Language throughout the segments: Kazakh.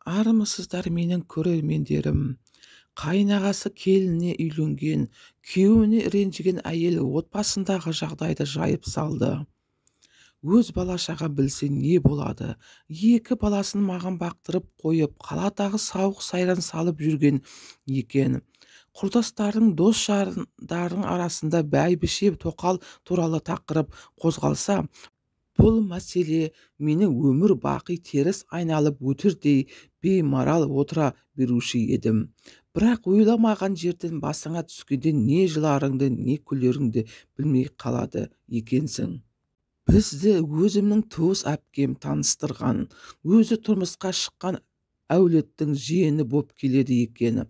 Армысыздар, менің көрермендерім! Қайынағасы келініне үйленген, күйеуіне ренжіген әйел отбасындағы жағдайды жайып салды. Өз бала-шаға білсе не болады? Екі баласын маған бақтырып қойып, қаладағы сауық-сайран салып жүрген екен. Құрдастардың, дос-жарандардың арасында бәйбіше тоқал туралы тақырып қозғалса, бұл мәселе мені өмір бақи теріс айналып өтердей беймарал отыра беруші едім. Бірақ ойламаған жерден басыңа түскенде не жыларыңды, не күлеріңді білмей қалады екенсің. Бізді өзімнің туыс әпкем таныстырған, өзі тұрмысқа шыққан әулеттің жиені боп келеді екен.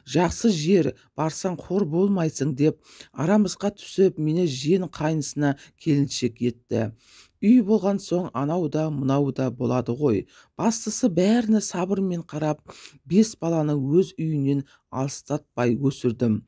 Жақсы жер, барсаң қор болмайсың деп арамызға түсіп, мені жиен қайнысына келіншек етті. Үй болған соң анау да мынау да болады ғой. Бастысы бәріне сабырмен қарап, 5 баланы өз үйінен алыстатпай өсірдім.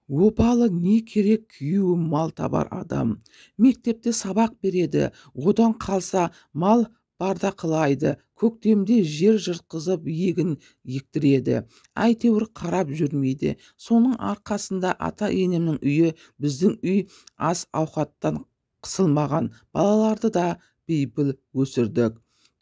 Обалы не керек, күйеуім мал табар адам. Мектепте сабақ береді, одан қалса мал бардақылайды, көктемде жер жыртқызып егін ектіреді. Әйтеуір қарап жүрмейді. Соның арқасында ата-енемнің үйі біздің үй ас ауқаттан қысылмаған, балаларды да бейпіл өсірдік.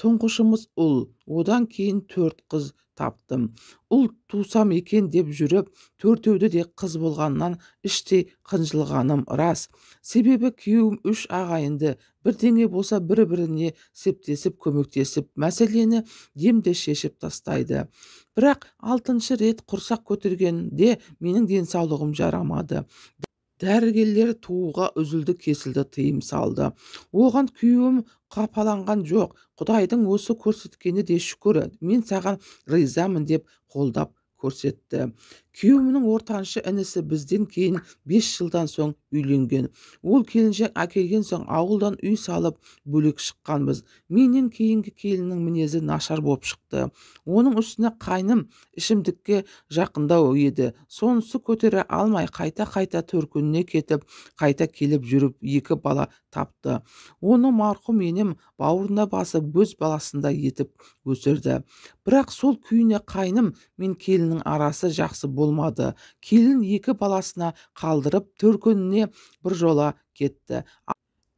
Тұңғышымыз ұл, одан кейін 4 қыз таптым. Ұл тусам екен деп жүріп, төртеуді де қыз болғаннан іштей қынжылғаным рас. Себебі күйеуім 3 ағайынды, бірдеңе болса бір-біріне септесіп, көмектесіп, мәселені демде шешіп тастайды. Бірақ 6-шы рет құрсақ көтергенде менің денсаулығым жарамады. Дәрігерлер тууға үзілді-кесілді тыйым салды. Оған күйеуім қапаланған жоқ. Құдайдың осы көрсеткені де шүкір, мен саған ризамын деп қолдап көрсетті. Күйеуімнің ортаншы інісі бізден кейін 5 жылдан соң үйленген. Ол келіншек әкелген соң ауылдан үй салып бөлек шыққанбыз. Менен кейінгі келіннің мінезі нашар боп шықты. Оның үстіне қайным ішімдікке жақындау еді. Сонысы көтере алмай қайта-қайта төркініне кетіп, қайта келіп жүріп 2 бала тапты. Оны марқұм енем бауырына басып өз баласындай етіп өсірді. Бірақ сол күйіне қайным мен келіннің арасы жақсы болмады. Келін 2 баласына қалдырып, төркініне біржола кетті.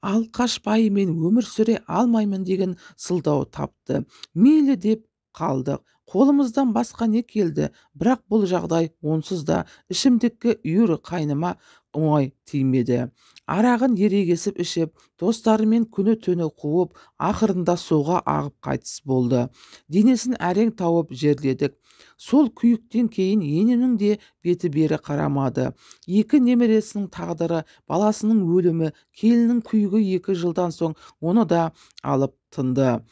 Алқаш байымен өмір сүре алмаймын деген сылтау тапты. Мейлі деп қалдық. Қолымыздан басқа не келді? Бірақ бұл жағдай онсыз да ішімдікке үйір қайныма оңай тимеді. Арағын ерегесіп ішіп, достарымен күні-түні қуып, ақырында суға ағып қайтыс болды. Денесін әрең тауып жерледік. Сол күйіктен кейін енемнің де беті бері қарамады. 2 немересінің тағдыры, баласының өлімі, келіннің күйігі 2 жылдан соң оны да алып тынды.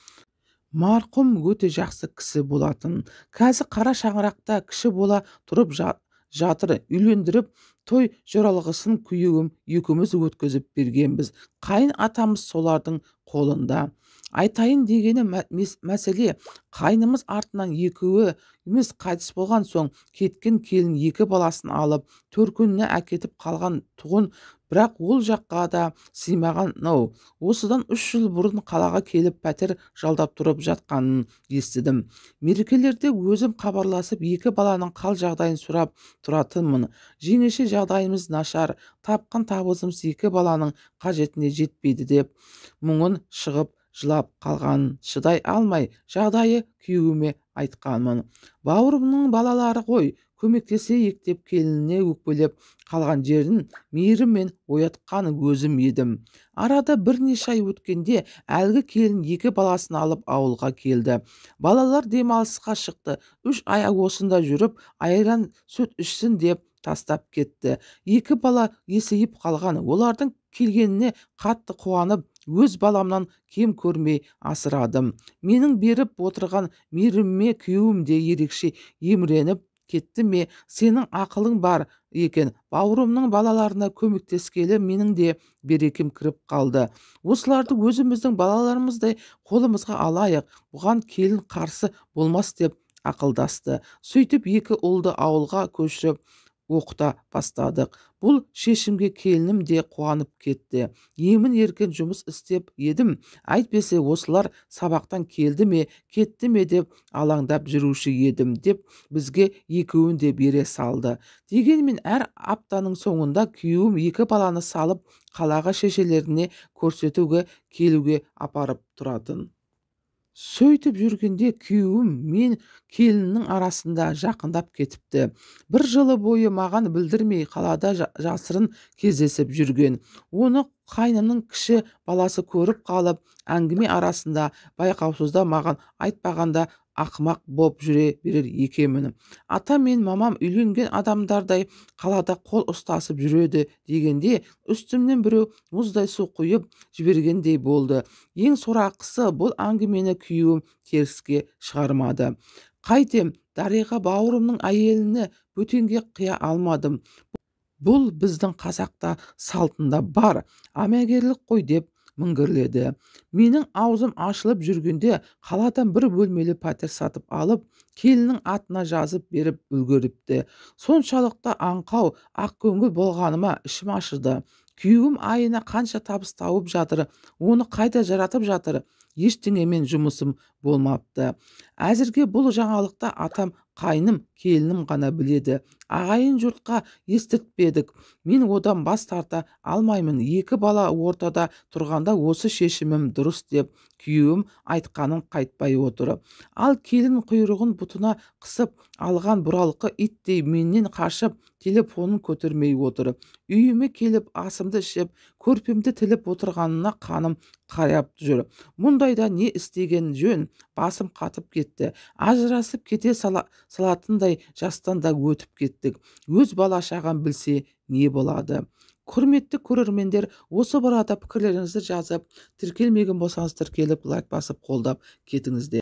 Марқұм өте жақсы кісі болатын. Қазір қара шаңырақта кіші бола тұрып жатыр, үйлендіріп, той жоралғысын күйеуім екеуміз өткізіп бергенбіз. Қайын атамыз солардың қолында. Айтайын дегені мәселе, қайнымыз артынан екеуіміз қайтыс болған соң кеткен келін 2 баласын алып, төркініне әкетіп қалған тұғын, бірақ ол жаққа да сыймаған нау. Осыдан 3 жыл бұрын қалаға келіп пәтер жалдап тұрып жатқанын естідім. Мерекелерде өзім хабарласып 2 баланың қал жағдайын сұрап тұратынмын. Жеңеше жағдайымыз нашар, тапқан табысымыз 2 баланың қажетіне жетпейді деп мұңын шығып жылап қалған шыдай алмай жағдайы күйеуіме айтқанмын. Бауырымның балалары ғой, көмектесейік деп келініне өкпелеп қалған жерін мейіріммен оятқан өзім едім. Арада бірнеше ай өткенде әлгі келін 2 баласын алып ауылға келді. Балалар демалысқа шықты. 3 ай осында жүріп, айран сүт ішсін деп тастап кетті. 2 бала есейіп қалған. Олардың келгеніне қатты қуанып, өз баламнан кем көрмей асырадым. Менің беріп отырған мейіріміме күйеуім де ерекше еміреніп кетті ме, сенің ақылың бар екен, бауырымның балаларына көмектескелі менің де берекем кіріп қалды. Осыларды өзіміздің балаларымыздай қолымызға алайық, бұған келін қарсы болмас деп ақылдасты. Сөйтіп 2 ұлды ауылға көшіріп, оқыта бастадық. Бұл шешімге келінім де қуанып кетті. Емін-еркін жұмыс істеп едім, әйтпесе осылар сабақтан келді ме, кетті ме деп алаңдап жүруші едім деп бізге екеуін де бере салды. Дегенмен әр аптаның соңында күйеуім екі баланы салып қалаға шешелеріне көрсетуге келуге апарып тұратын. Сөйтіп жүргенде күйеуім мен келіннің арасында жақындап кетіпті. Бір жылы бойы маған білдірмей қалада жасырын кездесіп жүрген. Оны қайнымның кіші баласы көріп қалып, әңгіме арасында байқаусызда маған айтпағанда ақымақ боп жүре берер екенмін. Атам мен мамам үйленген адамдардай қалада қол ұстасып жүреді дегенде үстімнен біреу мұздай су құйып жібергендей болды. Ең сорақысы, бұл әңгімені күйеуім теріске шығармады. Қайтем, Дариға бауырымның әйеліні бөтенге қия алмадым. Бұл біздің қазақта салтында бар, әмегерлік қой деп міңгірледі. Менің аузым ашылып жүргенде қаладан бір бөлмелі пәтер сатып алып, келіннің атына жазып беріп үлгеріпті. Соншалықты аңқау, ақкөңіл болғаныма ішім ашыды. Күйеуім айына қанша табыс тауып жатыр, оны қайда жаратып жатыр, ештеңемен жұмысым болмапты. Әзірге бұл жаңалықта атам, қайным, келінім ғана біледі. Ағайын жұртқа естіртпедік. Мен одан бас тарта алмаймын. Екі бала ортада тұрғанда осы шешімім дұрыс деп күйеуім айтқанын қайтпай отыр. Ал келін құйрығын бұтына қысып алған бұралқы иттей менен қашып, телефонын көтермей отыр. Үйіме келіп асымды ішіп, көрпемді тіліп отырғанына қаным қарап жүр. Мұндайда не істеген жөн? Басым қатып кетті. Ажырасып кете салатындай жастан да өтіп кеттік. Өз бала шағам білсе не болады? Құрметті көрермендер, осы арада пікірлеріңізді жазып, тіркелмеген болсаңыз тіркеліп, лайк басып қолдап кетіңіздер.